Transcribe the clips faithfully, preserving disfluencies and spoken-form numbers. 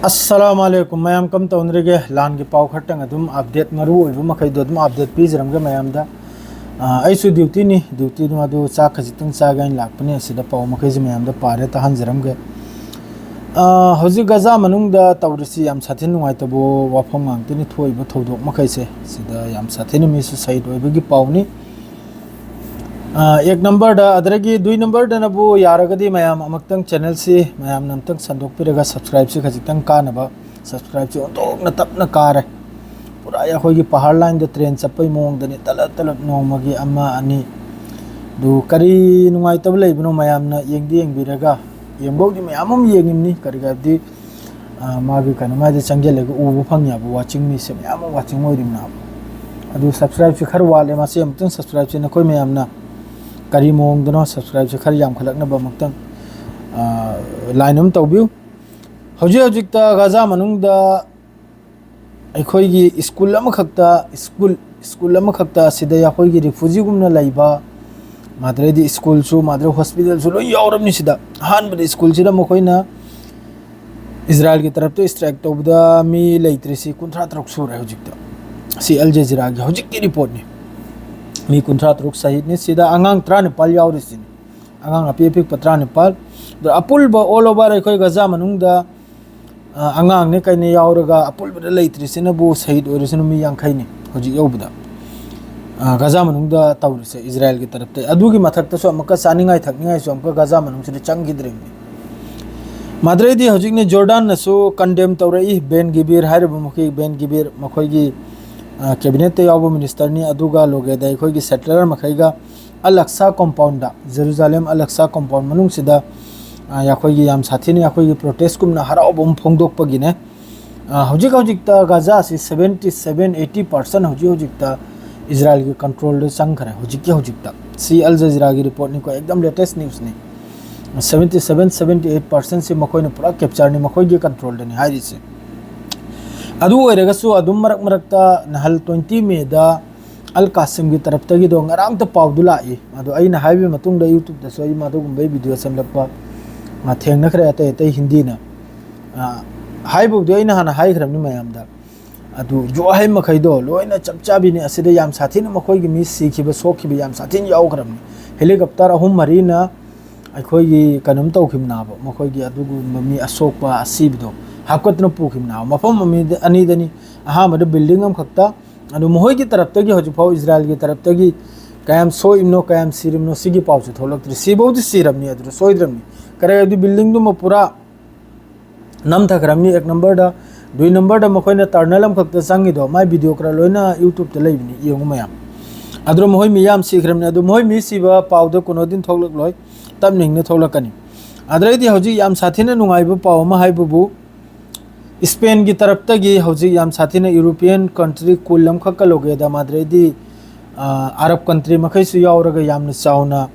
ꯑꯁꯂꯥꯃꯨ ꯑꯂꯥꯏꯀꯨꯝ ꯃꯌꯥꯝ, ꯀꯝ ꯇꯧꯅꯔꯤꯒꯦ? ꯂꯥꯟꯒꯤ ꯄꯥꯎ ꯈꯔꯇꯪ ꯑꯗꯨꯝ ꯑꯞꯗꯦꯠ, ꯃꯔꯨ ꯑꯣꯏꯕ ꯃꯈꯩꯗꯣ ꯑꯗꯨꯝ ꯑꯞꯗꯦꯠ ꯄꯤꯖꯔꯝꯒꯦ ꯃꯌꯥꯝꯗ꯫ ꯑ, ꯑꯩꯁꯨ ꯗ꯭ꯌꯨꯇꯤꯅꯤ, ꯗ꯭ꯌꯨꯇꯤꯗꯨ ꯑꯗꯨ ꯆꯥꯛ ꯈꯖꯤꯛꯇꯪ ꯆꯥꯒꯦ ꯍꯥꯏꯅ ꯂꯥꯛꯄꯅꯦ꯫ ꯑꯁꯤꯗ ꯄꯥꯎ ꯃꯈꯩꯁꯦ ꯃꯌꯥꯝꯗ ꯄꯥꯔꯦ, ꯇꯥꯍꯟꯖꯔꯝꯒꯦ꯫ ꯑ, ꯍꯧꯖꯤꯛ ꯒꯖꯥ ꯃꯅꯨꯡꯗ ꯇꯧꯔꯤꯁꯤ ꯌꯥꯝ ꯁꯥꯊꯤꯅ ꯅꯨꯡꯉꯥꯏꯇꯕ ꯋꯥꯐꯝ ꯉꯥꯛꯇꯅꯤ ꯊꯣꯛꯏꯕ ꯊꯧꯗꯣꯛ ꯃꯈꯩꯁꯦ꯫ ꯁꯤꯗ ꯌꯥꯝ ꯁꯥꯊꯤꯅ ꯃꯤꯁꯨ ꯁꯍꯤꯗ ꯑꯣꯏꯕꯒꯤ ꯄꯥꯎꯅꯤ꯫ ꯑ, ꯑꯦꯛ ꯅꯝꯕꯔꯗ, ꯑꯗꯨꯗꯒꯤ ꯗꯨꯏ ꯅꯝꯕꯔꯗꯅꯕꯨ ꯌꯥꯔꯒꯗꯤ ꯃꯌꯥꯝ ꯑꯃꯨꯛꯇꯪ ꯆꯦꯅꯦꯜꯁꯤ ꯃꯌꯥꯝꯅ ꯑꯃꯨꯛꯇꯪ ꯁꯟꯗꯣꯛꯄꯤꯔꯒ ꯁꯕꯁꯀ꯭ꯔꯥꯏꯕꯁꯤ ꯈꯖꯤꯛꯇꯪ ꯀꯥꯅꯕ꯫ ꯁꯕꯁꯀ꯭ꯔꯥꯏꯕꯁꯤ ꯑꯣꯟꯊꯣꯛꯅ ꯇꯞꯅ ꯀꯥꯔꯦ꯫ ꯄꯨꯔꯥ ꯑꯩꯈꯣꯏꯒꯤ ꯄꯍꯥꯔ ꯂꯥꯏꯟꯗ ꯇ꯭ꯔꯦꯟ ꯆꯠꯄꯒꯤ ꯃꯑꯣꯡꯗꯅꯤ, ꯇꯂꯞ ꯇꯂꯞ ꯅꯣꯡꯃꯒꯤ ꯑꯃ ꯑꯅꯤ꯫ ꯑꯗꯨ ꯀꯔꯤ ꯅꯨꯡꯉꯥꯏꯇꯕ ꯂꯩꯕꯅꯣ? ꯃꯌꯥꯝꯅ ꯌꯦꯡꯗꯤ ꯌꯦꯡꯕꯤꯔꯒ, ꯌꯦꯡꯕꯧꯗꯤ ꯃꯌꯥꯝ ꯑꯃ ꯌꯦꯡꯉꯤꯕꯅꯤ, ꯀꯔꯤ ꯍꯥꯏꯕꯗꯤ, ꯑ, ꯃꯥꯒꯤ ꯀꯩꯅꯣ ꯃꯥꯏꯗ ꯆꯪꯁꯤꯜꯂꯒ ꯎꯕ ꯐꯪꯉꯦꯕ, ꯋꯥꯆꯤꯡ ꯃꯤꯁꯦ ꯃꯌꯥꯝ ꯑꯃ ꯋꯥꯆꯤꯡ ꯑꯣꯏꯔꯤꯕꯅꯦꯕ꯫ ꯑꯗꯨ ꯁꯕꯁꯀ꯭ꯔꯥꯏꯕꯁꯤ ꯈꯔ ꯋꯥꯠꯂꯦ, ꯃꯁꯤ ꯑꯃꯨꯛꯇꯪ ꯁꯕꯁꯀ꯭ꯔꯥꯏꯕꯁꯤ ꯅꯈꯣꯏ ꯃꯌꯥꯝꯅ ꯀꯔꯤ ꯃꯑꯣꯡꯗꯅꯣ ꯁꯕꯁꯀ꯭ꯔꯥꯏꯕꯁꯤ ꯈꯔ ꯌꯥꯝꯈꯠꯂꯛꯅꯕ ꯑꯃꯨꯛꯇꯪ, ꯑ, ꯂꯥꯏꯟ ꯑꯃ ꯇꯧꯕꯤꯌꯨ꯫ ꯍꯧꯖꯤꯛ ꯍꯧꯖꯤꯛꯇ ꯒꯥꯖꯥ ꯃꯅꯨꯡꯗ ꯑꯩꯈꯣꯏꯒꯤ ꯁ꯭ꯀꯨꯜ ꯑꯃꯈꯛꯇ, ꯁ꯭ꯀꯨꯜ, ꯁ꯭ꯀꯨꯜ ꯑꯃꯈꯛꯇ ꯑꯁꯤꯗ ꯑꯩꯈꯣꯏꯒꯤ ꯔꯤꯐ꯭ꯌꯨꯖꯤꯒꯨꯝꯅ ꯂꯩꯕ, ꯃꯥꯗ꯭ꯔꯦꯗꯤ ꯁ꯭ꯀꯨꯜꯁꯨ, ꯃꯥꯗ꯭ꯔꯦ ꯍꯣꯁꯄꯤꯇꯥꯜꯁꯨ ꯂꯣꯏ ꯌꯥꯎꯔꯕꯅꯤ ꯁꯤꯗ꯫ ꯑꯍꯥꯟꯕꯗ ꯁ꯭ꯀꯨꯜꯁꯤꯗ ꯃꯈꯣꯏꯅ ꯏꯖꯔꯥꯏꯜꯒꯤ ꯇꯔꯞꯇ ꯁ꯭ꯇ꯭ꯔꯥꯏꯛ ꯇꯧꯕꯗ ꯃꯤ ꯂꯩꯇ꯭ꯔꯤꯁꯤ ꯀꯨꯟꯊ꯭ꯔꯥ ꯇꯔꯨꯛ ꯁꯨꯔꯦ ꯍꯧꯖꯤꯛꯇ꯫ ꯁꯤ ꯑꯜ ꯖꯖꯤꯔꯥꯒꯤ ꯍꯧꯖꯤꯛꯀꯤ ꯔꯤꯄꯣꯔꯠꯅꯤ꯫ ꯃꯤ ꯀꯨꯟꯊ꯭ꯔꯥ ꯇꯔꯨꯛ ꯁꯍꯤꯗꯅꯤ, ꯁꯤꯗ ꯑꯉꯥꯡ ꯇꯔꯥꯅꯤꯄꯥꯜ ꯌꯥꯎꯔꯤꯁꯤꯅꯤ꯫ ꯑꯉꯥꯡ ꯑꯄꯤꯛ ꯑꯄꯤꯛꯄ ꯇꯔꯥꯅꯤꯄꯥꯜ꯫ ꯑꯗ ꯑꯄꯨꯟꯕ all over ꯑꯩꯈꯣꯏ ꯒꯖꯥ ꯃꯅꯨꯡꯗ, ꯑ, ꯑꯉꯥꯡꯅꯦ ꯀꯩꯅꯦ ꯌꯥꯎꯔꯒ ꯑꯄꯨꯟꯕꯗ ꯂꯩꯇ꯭ꯔꯤꯁꯤꯅꯕꯨ ꯁꯍꯤꯗ ꯑꯣꯏꯔꯤꯁꯤꯅ ꯃꯤ ꯌꯥꯡꯈꯩꯅꯤ ꯍꯧꯖꯤꯛ ꯌꯧꯕꯗ꯫ ꯑ, ꯒꯖꯥ ꯃꯅꯨꯡꯗ ꯇꯧꯔꯤꯁꯦ ꯏꯖꯔꯥꯏꯜꯒꯤ ꯇꯔꯞꯇ꯫ ꯑꯗꯨꯒꯤ ꯃꯊꯛꯇꯁꯨ ꯑꯃꯨꯛꯀ ꯆꯥꯅꯤꯡꯉꯥꯏ ꯊꯛꯅꯤꯡꯉꯥꯏꯁꯨ ꯑꯃꯨꯛꯀ ꯒꯖꯥ ꯃꯅꯨꯡꯁꯤꯗ ꯆꯪꯈꯤꯗ꯭ꯔꯤꯕꯅꯤ꯫ ꯃꯥꯗ꯭ꯔꯦꯗꯤ ꯍꯧꯖꯤꯛꯅ ꯖꯣꯔꯗꯥꯟꯅꯁꯨ ꯀꯟꯗꯦꯝ ꯇꯧꯔꯛꯏ꯫ ꯕꯦꯟ ꯒꯤꯕꯤꯔ ꯍꯥꯏꯔꯤꯕ ꯃꯈꯣꯏ ꯕꯦꯟ ꯒꯤꯕꯤꯔ, ꯃꯈꯣꯏꯒꯤ, ꯑ, ꯀꯦꯕꯤꯅꯦꯠꯇ ꯌꯥꯎꯕ ꯃꯤꯅꯤꯁꯇꯔꯅꯤ, ꯑꯗꯨꯒ ꯂꯣꯒꯦꯗ ꯑꯩꯈꯣꯏꯒꯤ ꯁꯦꯇꯂꯔ ꯃꯈꯩꯒ ꯑꯜ ꯑꯛꯁꯥ ꯀꯣꯝꯄꯥꯎꯟꯗ, ꯖꯦꯔꯨꯖꯥꯂꯦꯝ ꯑꯜ ꯑꯛꯁꯥ ꯀꯣꯝꯄꯥꯎꯟ ꯃꯅꯨꯡꯁꯤꯗ, ꯑ, ꯑꯩꯈꯣꯏꯒꯤ ꯌꯥꯝ ꯁꯥꯊꯤꯅ ꯑꯩꯈꯣꯏꯒꯤ ꯄ꯭ꯔꯣꯇꯦꯁꯀꯨꯝꯅ ꯍꯔꯥꯎꯕ ꯑꯃ ꯐꯣꯡꯗꯣꯛꯄꯒꯤꯅꯦ꯫ ꯑ, ꯍꯧꯖꯤꯛ ꯍꯧꯖꯤꯛꯇ ꯒꯥꯖꯥ ꯑꯁꯤ seventy seven eighty percent ꯍꯧꯖꯤꯛ ꯍꯧꯖꯤꯛꯇ ꯏꯖꯔꯥꯏꯜꯒꯤ ꯀꯟꯇ꯭ꯔꯣꯜꯗ ꯆꯪꯈ꯭ꯔꯦ ꯍꯧꯖꯤꯛꯀꯤ ꯍꯧꯖꯤꯛꯇ꯫ ꯁꯤ ꯑꯜ ꯖꯖꯤꯔꯥꯒꯤ ꯔꯤꯄꯣꯔꯠꯅꯤꯀꯣ, ꯑꯦꯛꯗꯝ ꯂꯦꯇꯦꯁ ꯅ꯭ꯌꯨꯁꯅꯤ꯫ Seventy seven seventy eight percentꯁꯤ ꯃꯈꯣꯏꯅ ꯄꯨꯔꯥ ꯀꯦꯞꯆꯔꯅꯤ, ꯃꯈꯣꯏꯒꯤ ꯀꯟꯇ꯭ꯔꯣꯜꯗꯅꯤ ꯍꯥꯏꯔꯤꯁꯦ꯫ ꯑꯗꯨ ꯑꯣꯏꯔꯒꯁꯨ ꯑꯗꯨꯝ ꯃꯔꯛ ꯃꯔꯛꯇ ꯅꯍꯥꯜ twenty ꯃꯦꯗ ꯑꯜ ꯀꯥꯁꯤꯝꯒꯤ ꯇꯔꯞꯇꯒꯤꯗꯣ ꯉꯔꯥꯡꯇ ꯄꯥꯎꯗꯨ ꯂꯥꯛꯏ꯫ ꯑꯗꯣ ꯑꯩꯅ ꯍꯥꯏꯕꯒꯤ ꯃꯇꯨꯡꯗ YouTubeꯇꯁꯨ ꯑꯩ ꯃꯗꯨꯒꯨꯝꯕꯒꯤ ꯚꯤꯗꯤꯑꯣ ꯁꯦꯝꯂꯛꯄ, ꯑ, ꯊꯦꯡꯅꯈ꯭ꯔꯦ ꯑꯇꯩ ꯑꯇꯩ ꯍꯤꯟꯗꯤꯅ꯫ ꯑ, ꯍꯥꯏꯕꯕꯨꯗꯤ ꯑꯩꯅ ꯍꯥꯟꯅ ꯍꯥꯏꯈ꯭ꯔꯕꯅꯤ ꯃꯌꯥꯝꯗ꯫ ꯑꯗꯨ ꯌꯨꯍꯩ ꯃꯈꯩꯗꯣ ꯂꯣꯏꯅ ꯆꯞ ꯆꯥꯕꯤꯅꯤ꯫ ꯑꯁꯤꯗ ꯌꯥꯝ ꯁꯥꯊꯤꯅ ꯃꯈꯣꯏꯒꯤ ꯃꯤ ꯁꯤꯈꯤꯕ, ꯁꯣꯛꯈꯤꯕ ꯌꯥꯝ ꯁꯥꯊꯤꯅ ꯌꯥꯎꯈ꯭ꯔꯕꯅꯤ꯫ ꯍꯦꯂꯤꯀꯣꯞꯇꯔ ꯑꯍꯨꯝ ꯃꯔꯤꯅ ꯑꯩꯈꯣꯏꯒꯤ ꯀꯩꯅꯣꯝ ꯇꯧꯈꯤꯕꯅꯦꯕ, ꯃꯈꯣꯏꯒꯤ ꯑꯗꯨꯒꯨꯝꯕ ꯃꯤ ꯑꯁꯣꯛꯄ ꯑꯁꯤꯕꯗꯣ ꯍꯥꯞꯀꯠꯇꯨꯅ ꯄꯨꯈꯤꯕꯅꯦꯕ꯫ ꯃꯐꯝ ꯑꯃꯅꯤ-, ꯑꯅꯤꯗꯅꯤ, ꯑꯍꯥꯟꯕꯗ ꯕꯤꯜꯗꯤꯡ ꯑꯃꯈꯛꯇ꯫ ꯑꯗꯨ ꯃꯈꯣꯏꯒꯤ ꯇꯔꯞꯇꯒꯤ ꯍꯧꯖꯤꯛꯐꯥꯎ ꯏꯖꯔꯥꯏꯜꯒꯤ ꯇꯔꯞꯇꯒꯤ ꯀꯌꯥꯝ ꯁꯣꯛꯏꯕꯅꯣ, ꯀꯌꯥꯝ ꯁꯤꯔꯤꯕꯅꯣ, ꯁꯤꯒꯤ ꯄꯥꯎꯁꯨ ꯊꯣꯛꯂꯛꯇ꯭ꯔꯤ꯫ ꯁꯤꯕꯧꯗꯤ ꯁꯤꯔꯕꯅꯤ, ꯑꯗꯨꯗ ꯁꯣꯏꯗ꯭ꯔꯕꯅꯤ꯫ ꯀꯔꯤ ꯍꯥꯏꯕꯗꯤ ꯕꯤꯜꯗꯤꯡꯗꯨꯃ ꯄꯨꯔꯥ ꯅꯝꯊꯈ꯭ꯔꯕꯅꯤ꯫ ꯑꯦꯛ ꯅꯝꯕꯔꯗ, ꯗꯨꯏ ꯅꯝꯕꯔꯗ ꯃꯈꯣꯏꯅ ꯇꯔꯅꯦꯜ ꯑꯃꯈꯛꯇ ꯆꯪꯉꯤꯗꯣ, ꯃꯥꯏ ꯚꯤꯗꯤꯑꯣ ꯈꯔ ꯂꯣꯏꯅ ꯌꯨꯇ꯭ꯌꯨꯕꯇ ꯂꯩꯕꯅꯤ, ꯌꯦꯡꯉꯨ ꯃꯌꯥꯝ꯫ ꯑꯗꯨꯅ ꯃꯈꯣꯏ ꯃꯤ ꯌꯥꯝ ꯁꯤꯈ꯭ꯔꯕꯅꯤ꯫ ꯑꯗꯨ ꯃꯈꯣꯏ ꯃꯤ ꯁꯤꯕ ꯄꯥꯎꯗ ꯀꯩꯅꯣꯗꯤ ꯊꯣꯛꯂꯛꯂꯣꯏ, ꯇꯞꯅ ꯏꯪꯅ ꯊꯣꯛꯂꯛꯀꯅꯤ꯫ ꯑꯗꯩꯗꯤ ꯍꯧꯖꯤꯛ ꯌꯥꯝ ꯁꯥꯊꯤꯅ ꯅꯨꯡꯉꯥꯏꯕ ꯄꯥꯎ ꯑꯃ ꯍꯥꯏꯕꯕꯨ, ꯏꯁꯄꯦꯟꯒꯤ ꯇꯔꯞꯇꯒꯤ ꯍꯧꯖꯤꯛ ꯌꯥꯝ ꯁꯥꯊꯤꯅ ꯌꯨꯔꯣꯄꯤꯌꯟ ꯀꯟꯇ꯭ꯔꯤ ꯀꯨꯟ ꯑꯃꯈꯛꯀ ꯂꯧꯒꯦꯗ, ꯃꯥꯗ꯭ꯔꯦꯗꯤ, ꯑ, ꯑꯔꯕ ꯀꯟꯇ꯭ꯔꯤ ꯃꯈꯩꯁꯨ ꯌꯥꯎꯔꯒ ꯌꯥꯝꯅ ꯆꯥꯎꯅ,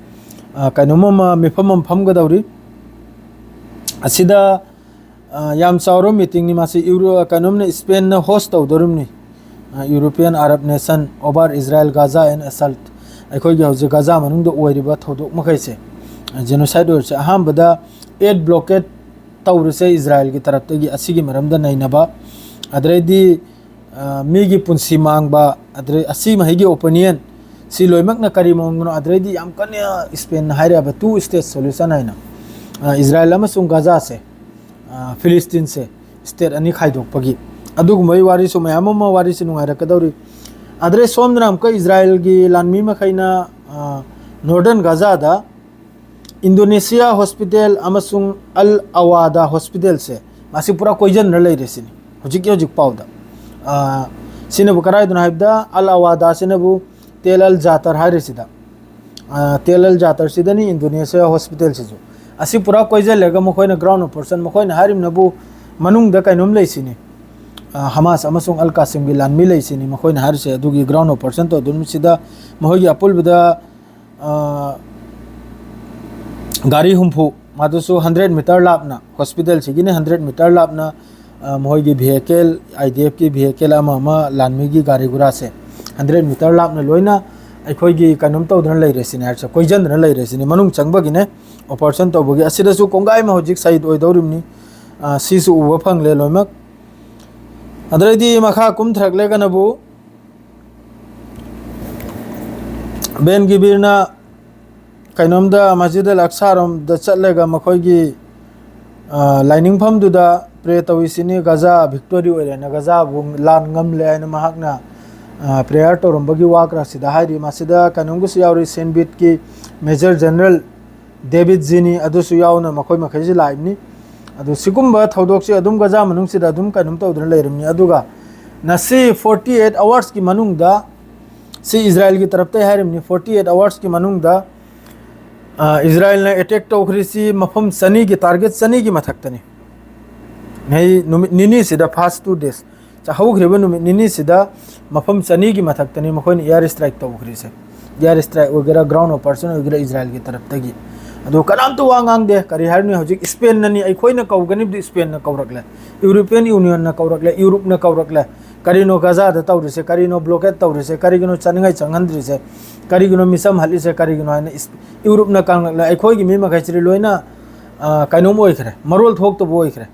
ꯑ, ꯀꯩꯅꯣꯝ ꯑꯃ, ꯃꯤꯐꯝ ꯑꯃ ꯐꯝꯒꯗꯧꯔꯤ꯫ ꯑꯁꯤꯗ, ꯑ, ꯌꯥꯝ ꯆꯥꯎꯔꯕ ꯃꯤꯇꯤꯡꯅꯤ ꯃꯥꯁꯤ꯫ ꯌꯨꯔꯣ-, ꯀꯩꯅꯣꯝꯅ ꯏꯁꯄꯦꯟꯅ ꯍꯣꯁ ꯇꯧꯗꯣꯔꯤꯕꯅꯤ꯫ ꯑ, European Arab Nation over Israel, Gaza and Assault꯫ ꯑꯩꯈꯣꯏꯒꯤ ꯍꯧꯖꯤꯛ ꯒꯥꯖꯥ ꯃꯅꯨꯡꯗ ꯑꯣꯏꯔꯤꯕ ꯊꯧꯗꯣꯛ ꯃꯈꯩꯁꯦ, ꯑ, ꯖꯦꯅꯣꯁꯥꯏꯠ ꯑꯣꯏꯔꯤꯁꯦ꯫ ꯑꯍꯥꯟꯕꯗ ꯑꯦꯠ ꯕ꯭ꯂꯣꯀꯦꯠ ꯇꯧꯔꯤꯁꯦ ꯏꯖꯔꯥꯏꯜꯒꯤ ꯇꯔꯞꯇꯒꯤ, ꯑꯁꯤꯒꯤ ꯃꯔꯝꯗ ꯅꯩꯅꯕ꯫ ꯑꯗꯩꯗꯤ, ꯑ, ꯃꯤꯒꯤ ꯄꯨꯟꯁꯤ ꯃꯥꯡꯕ, ꯑꯗꯩ ꯑꯁꯤ ꯃꯍꯩꯒꯤ ꯑꯣꯄꯤꯅꯤꯌꯟ, ꯁꯤ ꯂꯣꯏꯅꯃꯛꯅ ꯀꯔꯤ ꯃꯑꯣꯡꯗꯅꯣ? ꯑꯗꯩꯗꯤ ꯌꯥꯝ ꯀꯟꯅ ꯏꯁꯄꯦꯟꯅ ꯍꯥꯏꯔꯛꯑꯕ two state solution ꯍꯥꯏꯅ, ꯑ, ꯏꯖꯔꯥꯏꯜ ꯑꯃꯁꯨꯡ ꯒꯥꯖꯥꯁꯦ, ꯑ, ꯐꯤꯂꯤꯁꯇꯤꯟꯁꯦ ꯁ꯭ꯇꯦꯠ ꯑꯅꯤ ꯈꯥꯏꯗꯣꯛꯄꯒꯤ ꯑꯗꯨꯒꯨꯝꯕꯒꯤ ꯋꯥꯔꯤꯁꯨ ꯃꯌꯥꯝ ꯑꯃ, ꯋꯥꯔꯤꯁꯨ ꯅꯨꯡꯉꯥꯏꯔꯛꯀꯗꯧꯔꯤ꯫ ꯑꯗꯩ ꯁꯣꯝꯗꯅ ꯑꯃꯨꯛꯀ ꯏꯖꯔꯥꯏꯜꯒꯤ ꯂꯥꯟꯃꯤ ꯃꯈꯩꯅ, ꯑ, ꯅꯣꯔꯗꯔꯟ ꯒꯥꯖꯥꯗ ꯏꯟꯗꯣꯅꯦꯁꯤꯌꯥ ꯍꯣꯁꯄꯤꯇꯥꯜ ꯑꯃꯁꯨꯡ ꯑꯜ ꯑꯋꯥꯗꯥ ꯍꯣꯁꯄꯤꯇꯥꯜꯁꯦ ꯃꯁꯤ ꯄꯨꯔꯥ ꯀꯣꯏꯁꯤꯟꯅ ꯂꯩꯔꯦ ꯁꯤꯅꯤ ꯍꯧꯖꯤꯛꯀꯤ ꯍꯧꯖꯤꯛ ꯄꯥꯎꯗ꯫ ꯑ, ꯁꯤꯅꯕꯨ ꯀꯗꯥꯏꯗꯅꯣ ꯍꯥꯏꯕꯗ ꯑꯜ ꯑꯋꯥꯗꯥꯁꯤꯅꯕꯨ ꯇꯦꯜ ꯑꯜ ꯖꯥꯇꯔ ꯍꯥꯏꯔꯤꯁꯤꯗ, ꯑ, ꯇꯦꯜ ꯑꯜ ꯖꯥꯇꯔꯁꯤꯗꯅꯤ ꯏꯟꯗꯣꯅꯦꯁꯤꯌꯥ ꯍꯣꯁꯄꯤꯇꯥꯜꯁꯤꯁꯨ꯫ ꯑꯁꯤ ꯄꯨꯔꯥ ꯀꯣꯏꯁꯤꯜꯂꯒ ꯃꯈꯣꯏꯅ ꯒ꯭ꯔꯥꯎꯟ ꯑꯣꯄꯔꯦꯁꯟ, ꯃꯈꯣꯏꯅ ꯍꯥꯏꯔꯤꯕꯅꯕꯨ ꯃꯅꯨꯡꯗ ꯀꯩꯅꯣꯝ ꯂꯩꯁꯤꯅꯤ, ꯑ, ꯍꯃꯥꯁ ꯑꯃꯁꯨꯡ ꯑꯜ ꯀꯥꯁꯤꯝꯒꯤ ꯂꯥꯟꯃꯤ ꯂꯩꯁꯤꯅꯤ ꯃꯈꯣꯏꯅ ꯍꯥꯏꯔꯤꯁꯦ꯫ ꯑꯗꯨꯒꯤ ꯒ꯭ꯔꯥꯎꯟ ꯑꯣꯄꯔꯦꯁꯟ ꯇꯧꯗꯨꯅ ꯁꯤꯗ ꯃꯈꯣꯏꯒꯤ ꯑꯄꯨꯟꯕꯗ, ꯑ, ꯒꯥꯔꯤ ꯍꯨꯝꯐꯨ, ꯃꯗꯨꯁꯨ ꯍꯟꯗ꯭ꯔꯦꯠ ꯃꯤꯇꯔ ꯂꯥꯞꯅ, ꯍꯣꯁꯄꯤꯇꯥꯜꯁꯤꯒꯤꯅꯤ ꯍꯟꯗ꯭ꯔꯦꯠ ꯃꯤꯇꯔ ꯂꯥꯞꯅ, ꯑ, ꯃꯈꯣꯏꯒꯤ ꯚꯤꯍꯦꯀꯦꯜ, ꯑꯥꯏ ꯗꯤ ꯑꯦꯐꯀꯤ ꯚꯤꯍꯦꯀꯦꯜ ꯑꯃ ꯑꯃ, ꯂꯥꯟꯃꯤꯒꯤ ꯒꯥꯔꯤ ꯒꯨꯔꯥꯁꯦ ꯍꯟꯗ꯭ꯔꯦꯠ ꯃꯤꯇꯔ ꯂꯥꯞꯅ ꯂꯣꯏꯅ ꯑꯩꯈꯣꯏꯒꯤ ꯀꯩꯅꯣꯝ ꯇꯧꯗꯅ ꯂꯩꯔꯦ ꯁꯤꯅꯦ ꯍꯥꯏꯔꯤꯁꯦ, ꯀꯣꯏꯁꯤꯟꯗꯅ ꯂꯩꯔꯦ ꯁꯤꯅꯦ꯫ ꯃꯅꯨꯡ ꯆꯪꯕꯒꯤꯅꯦ ꯑꯣꯄꯔꯦꯁꯟ ꯇꯧꯕꯒꯤ꯫ ꯑꯁꯤꯗꯁꯨ ꯀꯣꯡꯒꯥꯏ ꯑꯃ ꯍꯧꯖꯤꯛ ꯁꯍꯤꯗ ꯑꯣꯏꯗꯧꯔꯤꯕꯅꯤ꯫ ꯑ, ꯁꯤꯁꯨ ꯎꯕ ꯐꯪꯂꯦ ꯂꯣꯏꯅꯃꯛ꯫ ꯑꯗꯩꯗꯤ ꯃꯈꯥ ꯀꯨꯝꯊꯔꯛꯂꯦ ꯀꯅꯕꯨ ꯕꯦꯟ ꯒꯤꯕꯤꯔꯅ ꯀꯩꯅꯣꯝꯗ ꯃꯁꯖꯤꯗ ꯑꯜ ꯑꯛꯁꯥꯔꯣꯝꯗ ꯆꯠꯂꯒ ꯃꯈꯣꯏꯒꯤ, ꯑ, ꯂꯥꯏꯅꯤꯡꯐꯝꯗꯨꯗ ꯄ꯭ꯔꯦ ꯇꯧꯏꯁꯤꯅꯤ꯫ ꯒꯖꯥ ꯚꯤꯛꯇꯣꯔꯤ ꯑꯣꯏꯔꯦꯅ, ꯒꯖꯥꯕꯨ ꯂꯥꯟ ꯉꯝꯂꯦ ꯍꯥꯏꯅ ꯃꯍꯥꯛꯅ, ꯑ, ꯄ꯭ꯔꯦꯌꯔ ꯇꯧꯔꯝꯕꯒꯤ ꯋꯥ ꯈꯔꯁꯤꯗ ꯍꯥꯏꯔꯤ꯫ ꯃꯁꯤꯗ ꯀꯩꯅꯣꯝꯒꯤꯁꯨ ꯌꯥꯎꯔꯤ, ꯁꯦꯟꯕꯤꯠꯀꯤ ꯃꯦꯖꯔ ꯖꯦꯅꯔꯦꯜ ꯗꯦꯕꯤꯠ ꯖꯤꯅꯤ, ꯑꯗꯨꯁꯨ ꯌꯥꯎꯅ ꯃꯈꯣꯏ ꯃꯈꯩꯁꯤ ꯂꯥꯛꯏꯕꯅꯤ꯫ ꯑꯗꯨ ꯁꯤꯒꯨꯝꯕ ꯊꯧꯗꯣꯛꯁꯤ ꯑꯗꯨꯝ ꯒꯖꯥ ꯃꯅꯨꯡꯁꯤꯗ ꯑꯗꯨꯝ ꯀꯩꯅꯣꯝ ꯇꯧꯗꯨꯅ ꯂꯩꯔꯝꯅꯤ꯫ ꯑꯗꯨꯒ ꯉꯁꯤ forty eight hours ꯀꯤ ꯃꯅꯨꯡꯗ, ꯁꯤ ꯏꯖꯔꯥꯏꯜꯒꯤ ꯇꯔꯞꯇꯩ ꯍꯥꯏꯔꯤꯕꯅꯤ, forty eight hours ꯀꯤ ꯃꯅꯨꯡꯗ, ꯑ, ꯏꯖꯔꯥꯏꯜꯅ ꯑꯦꯇꯦꯛ ꯇꯧꯈ꯭ꯔꯤꯁꯤ ꯃꯐꯝ ꯆꯅꯤꯒꯤ, ꯇꯥꯔꯒꯦꯠ ꯆꯅꯤꯒꯤ ꯃꯊꯛꯇꯅꯤ꯫ ꯉꯩ ꯅꯨꯃꯤꯠ ꯅꯤꯅꯤꯁꯤꯗ, first two days, ꯆꯥꯍꯧꯈ꯭ꯔꯤꯕ ꯅꯨꯃꯤꯠ ꯅꯤꯅꯤꯁꯤꯗ ꯃꯐꯝ ꯆꯅꯤꯒꯤ ꯃꯊꯛꯇꯅꯤ ꯃꯈꯣꯏꯅ ꯑꯦꯌꯔ ꯁ꯭ꯇ꯭ꯔꯥꯏꯛ ꯇꯧꯈ꯭ꯔꯤꯁꯦ꯫ ꯑꯦꯌꯔ ꯁ꯭ꯇ꯭ꯔꯥꯏꯛ ꯑꯣꯏꯒꯦꯔꯥ, ꯒ꯭ꯔꯥꯎꯟ ꯑꯣꯄꯔꯦꯁꯟ ꯑꯣꯏꯒꯦꯔꯥ, ꯏꯖꯔꯥꯏꯜꯒꯤ ꯇꯔꯞꯇꯒꯤ꯫ ꯑꯗꯨ ꯀꯅꯥꯝꯇ ꯋꯥ ꯉꯥꯡꯗꯦ꯫ ꯀꯔꯤ ꯍꯥꯏꯔꯨꯅꯤ, ꯍꯧꯖꯤꯛ ꯁ꯭ꯄꯦꯟꯅꯅꯤ, ꯑꯩꯈꯣꯏꯅ ꯀꯧꯒꯅꯤꯕꯗꯨ ꯁ꯭ꯄꯦꯟꯅ ꯀꯧꯔꯛꯂꯦ, ꯌꯨꯔꯣꯄꯤꯌꯟ ꯌꯨꯅꯤꯌꯟꯅ ꯀꯧꯔꯛꯂꯦ, ꯌꯨꯔꯨꯞꯅ ꯀꯧꯔꯛꯂꯦ꯫ ꯀꯔꯤꯅꯣ ꯒꯖꯥꯗ ꯇꯧꯔꯤꯁꯦ? ꯀꯔꯤꯅꯣ ꯕ꯭ꯂꯣꯀꯦꯠ ꯇꯧꯔꯤꯁꯦ? ꯀꯔꯤꯒꯤꯅꯣ ꯆꯥꯅꯤꯡꯉꯥꯏ ꯆꯪꯍꯟꯗ꯭ꯔꯤꯁꯦ? ꯀꯔꯤꯒꯤꯅꯣ ꯃꯤꯆꯝ ꯍꯠꯂꯤꯁꯦ? ꯀꯔꯤꯒꯤꯅꯣ ꯍꯥꯏꯅ ꯏꯁ-, ꯌꯨꯔꯨꯞꯅ ꯀꯪꯂꯛꯂꯦ꯫ ꯑꯩꯈꯣꯏꯒꯤ ꯃꯤ ꯃꯈꯩꯁꯤꯗꯤ ꯂꯣꯏꯅ, ꯑ, ꯀꯩꯅꯣꯝ ꯑꯣꯏꯈ꯭ꯔꯦ, ꯃꯔꯣꯜ ꯊꯣꯛꯇꯕ ꯑꯣꯏꯈ꯭ꯔꯦ꯫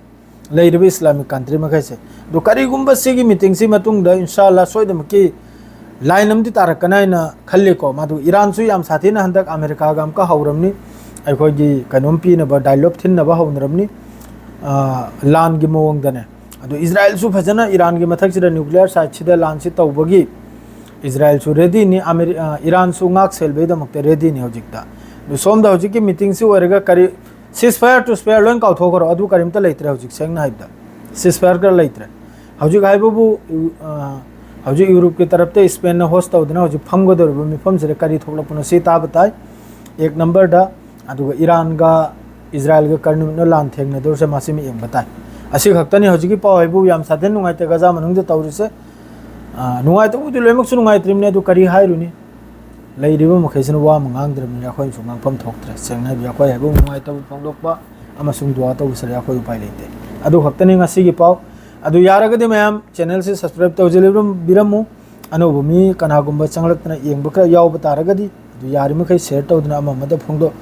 ꯂꯩꯔꯤꯕ ꯏꯁꯂꯥꯃꯤꯛ ꯀꯟꯇ꯭ꯔꯤ ꯃꯈꯩꯁꯦ꯫ ꯑꯗꯣ ꯀꯔꯤꯒꯨꯝꯕ ꯁꯤꯒꯤ ꯃꯤꯇꯤꯡꯁꯤ ꯃꯇꯨꯡꯗ ꯏꯟꯁꯥ ꯑꯜꯂꯥ ꯁꯣꯏꯗꯅꯃꯛꯀꯤ ꯂꯥꯏꯟ ꯑꯃꯗꯤ ꯇꯥꯔꯛꯀꯅꯤ ꯍꯥꯏꯅ ꯈꯜꯂꯤꯀꯣ꯫ ꯃꯗꯨ ꯏꯔꯥꯟꯁꯨ ꯌꯥꯝ ꯁꯥꯊꯤꯅ ꯍꯟꯗꯛ ꯑꯃꯦꯔꯤꯀꯥꯒ ꯑꯃꯨꯛꯀ ꯍꯧꯔꯝꯅꯤ, ꯑꯩꯈꯣꯏꯒꯤ ꯀꯩꯅꯣꯝ ꯄꯤꯅꯕ, ꯗꯥꯏꯂꯣꯞ ꯊꯤꯟꯅꯕ ꯍꯧꯅꯔꯝꯅꯤ꯫ ꯑ, ꯂꯥꯟꯒꯤ ꯃꯑꯣꯡꯗꯅꯦ꯫ ꯑꯗꯣ ꯏꯖꯔꯥꯏꯜꯁꯨ ꯐꯖꯅ ꯏꯔꯥꯟꯒꯤ ꯃꯊꯛꯁꯤꯗ ꯅ꯭ꯌꯨꯀ꯭ꯂꯤꯌꯔ ꯁꯥꯏꯠꯁꯤꯗ ꯂꯥꯟꯁꯤ ꯇꯧꯕꯒꯤ ꯏꯖꯔꯥꯏꯜꯁꯨ ꯔꯦꯗꯤꯅꯤ, ꯑꯃꯦꯔꯤ-, ꯑ, ꯏꯔꯥꯟꯁꯨ ꯉꯥꯛ ꯁꯦꯜꯕꯒꯤꯗꯃꯛꯇ ꯔꯦꯗꯤꯅꯤ ꯍꯧꯖꯤꯛꯇ꯫ ꯑꯗꯣ ꯁꯣꯝꯗ ꯍꯧꯖꯤꯛꯀꯤ ꯃꯤꯇꯤꯡꯁꯤ ꯑꯣꯏꯔꯒ ꯀꯔꯤ ceasefire, ceasefire ꯂꯣꯏ ꯀꯥꯎꯊꯣꯛꯈ꯭ꯔꯣ, ꯑꯗꯨ ꯀꯔꯤꯝꯇ ꯂꯩꯇ꯭ꯔꯦ ꯍꯧꯖꯤꯛ, ꯁꯦꯡꯅ ꯍꯥꯏꯕꯗ ceasefire ꯈꯔ ꯂꯩꯇ꯭ꯔꯦ꯫ ꯍꯧꯖꯤꯛ ꯍꯥꯏꯕꯕꯨ, ꯌꯨ-, ꯑ, ꯍꯧꯖꯤꯛ ꯌꯨꯔꯣꯞꯀꯤ ꯇꯔꯞꯇ ꯏꯁꯄꯦꯟꯅ ꯍꯣꯁ ꯇꯧꯗꯨꯅ ꯍꯧꯖꯤꯛ ꯐꯝꯒꯗꯧꯔꯤꯕ ꯃꯤꯐꯝꯁꯤꯗ ꯀꯔꯤ ꯊꯣꯛꯂꯛꯄꯅꯣ ꯁꯤ ꯇꯥꯕ ꯇꯥꯏ꯫ ꯑꯦꯛ ꯅꯝꯕꯔꯗ, ꯑꯗꯨꯒ ꯏꯔꯥꯟꯒ ꯏꯖꯔꯥꯏꯜꯒ ꯀꯔꯤ ꯅꯨꯃꯤꯠꯅꯣ ꯂꯥꯟ ꯊꯦꯡꯅꯗꯧꯔꯤꯁꯦ, ꯃꯁꯤꯃ ꯌꯦꯡꯕ ꯇꯥꯏ꯫ ꯑꯁꯤ ꯈꯛꯇꯅꯤ ꯍꯧꯖꯤꯛꯀꯤ ꯄꯥꯎ ꯍꯥꯏꯕꯨ꯫ ꯌꯥꯝ ꯁꯥꯊꯤꯅ ꯅꯨꯡꯉꯥꯏꯇꯦ ꯒꯖꯥ ꯃꯅꯨꯡꯗ ꯇꯧꯔꯤꯁꯦ꯫ ꯑ, ꯅꯨꯡꯉꯥꯏꯇꯕꯕꯨꯗꯤ ꯂꯣꯏꯅꯃꯛꯁꯨ ꯅꯨꯡꯉꯥꯏꯇ꯭ꯔꯤꯕꯅꯤ, ꯑꯗꯨ ꯀꯔꯤ ꯍꯥꯏꯔꯨꯅꯤ? ꯂꯩꯔꯤꯕ ꯃꯈꯩꯁꯤꯅ ꯋꯥ ꯑꯃ ꯉꯥꯡꯗ꯭ꯔꯕꯅꯤꯅ ꯑꯩꯈꯣꯏꯅꯁꯨ ꯉꯥꯡꯐꯝ ꯊꯣꯛꯇ꯭ꯔꯦ꯫ ꯁꯦꯡꯅ ꯍꯥꯏꯕꯤꯌꯨ, ꯑꯩꯈꯣꯏ ꯍꯥꯏꯕꯨ ꯅꯨꯡꯉꯥꯏꯇꯕ ꯐꯣꯡꯗꯣꯛꯄ ꯑꯃꯁꯨꯡ ꯗꯨꯋꯥ ꯇꯧꯕꯁꯤꯗ ꯑꯩꯈꯣꯏ ꯎꯄꯥꯏ ꯂꯩꯇꯦ꯫ ꯑꯗꯨ ꯈꯛꯇꯅꯤ ꯉꯁꯤꯒꯤ ꯄꯥꯎ꯫ ꯑꯗꯨ ꯌꯥꯔꯒꯗꯤ ꯃꯌꯥꯝ ꯆꯦꯅꯦꯜꯁꯤ ꯁꯕꯁꯀ꯭ꯔꯥꯏꯕ ꯇꯧꯖꯕꯤꯔꯝꯃꯨ꯫ ꯑꯅꯧꯕ ꯃꯤ ꯀꯅꯥꯒꯨꯝꯕ ꯆꯪꯂꯛꯇꯅ ꯌꯦꯡꯕ ꯈꯔ ꯌꯥꯎꯕ ꯇꯥꯔꯒꯗꯤ ꯌꯥꯔꯤꯃꯈꯩ share ꯇꯧꯗꯨꯅ ꯑꯃ ꯑꯃꯗ ꯐꯣꯡꯗꯣꯛ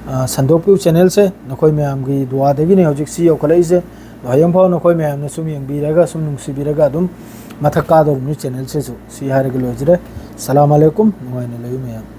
ꯑ, ꯁꯟꯗꯣꯛꯄꯤꯌꯨ꯫ Channelꯁꯦ ꯅꯈꯣꯏ ꯃꯌꯥꯝꯒꯤ ꯗꯨꯋꯥꯗꯒꯤꯅꯤ ꯍꯧꯖꯤꯛ ꯁꯤ ꯌꯧꯈꯠꯂꯛꯏꯁꯦ꯫ ꯑꯗꯣ ꯍꯌꯦꯡꯐꯥꯎ ꯅꯈꯣꯏ ꯃꯌꯥꯝꯅ ꯁꯨꯝ ꯌꯦꯡꯕꯤꯔꯒ, ꯁꯨꯝ ꯅꯨꯡꯁꯤꯕꯤꯔꯒ ꯑꯗꯨꯝ ꯃꯊꯛ ꯀꯥꯗꯧꯔꯤꯕꯅꯤ channelꯁꯤꯁꯨ꯫ ꯁꯤ ꯍꯥꯏꯔꯒ ꯂꯣꯏꯖꯔꯦ꯫ ꯁꯂꯥꯝ ꯑꯂꯩꯀꯨꯝ, ꯅꯨꯡꯉꯥꯏꯅ ꯂꯩꯌꯨ ꯃꯌꯥꯝ꯫